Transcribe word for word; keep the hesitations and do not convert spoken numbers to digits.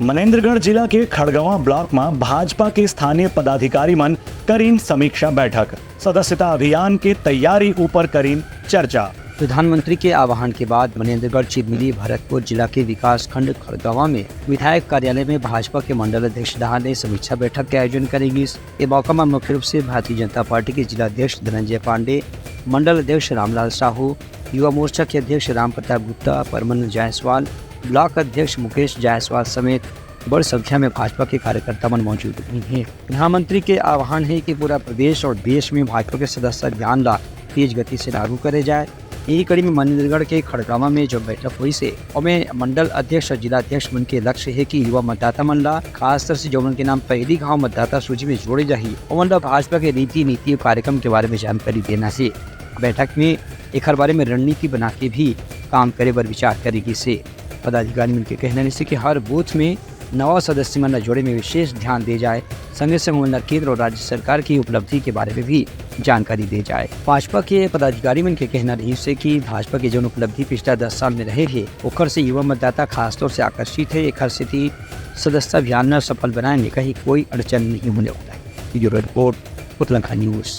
मनेंद्रगढ़ जिला के खड़गवां ब्लॉक म भाजपा के स्थानीय पदाधिकारी मन करीन समीक्षा बैठक, सदस्यता अभियान के तैयारी ऊपर करीन चर्चा। प्रधानमंत्री के आह्वान के बाद मनेंद्रगढ़, चिरमिरी, भरतपुर जिला के विकासखंड खड़गवां में विधायक कार्यालय में भाजपा के मंडल अध्यक्ष डहार ले समीक्षा बैठक के आयोजन करे गिस। ए मौका म मुख्य रूप से भारतीय जनता पार्टी के जिला अध्यक्ष धनंजय पांडे, मंडल अध्यक्ष रामलाल साहू, युवा मोर्चा के अध्यक्ष रामप्रताप गुप्ता, परमन जायसवाल, ब्लॉक अध्यक्ष मुकेश जायसवाल समेत बड़ संख्या में भाजपा के कार्यकर्ता मन मौजूद रहिन हे। प्रधानमंत्री के आह्वान हे कि पूरा प्रदेश अउ देश में भाजपा के सदस्यता अभियान ला तेज गति से लागू करे जाए। इही कड़ी में मनेंद्रगढ़ के खड़गवां में जो बैठक होइस हे, ओमे मंडल अध्यक्ष अउ जिला अध्यक्ष मन के लक्ष्य हे कि युवा मतदाता मन ला, खासतौर से जो मन के नाम पहिली घांव मतदाता सूची में जोड़े जाही, ओमन ला भाजपा के रीति, नीति अउ कार्यक्रम के बारे में जानकारी देना हे। बैठक में एखर बारे में रणनीति बना के भी काम करे बर विचार करे गिस हे। पदाधिकारी मन के कहना रहिस हे कि हर बूथ में नवा सदस्य मन ला जोड़े में विशेष ध्यान दे जाए, संगे संग ओमन ला केंद्र अउ राज्य सरकार की उपलब्धि के बारे में भी जानकारी दे जाए। भाजपा के पदाधिकारी मन के कहना रहिस हे कि भाजपा के जौन उपलब्धि पिछला दस साल में रहे हे, ओखर से युवा मतदाता खासतौर से आकर्षित हे। एखर सेती सदस्यता अभियान ला सफल बनाए में कहीं कोई अड़चन नहीं होने वाला हे। Bureau report, Putlankha news.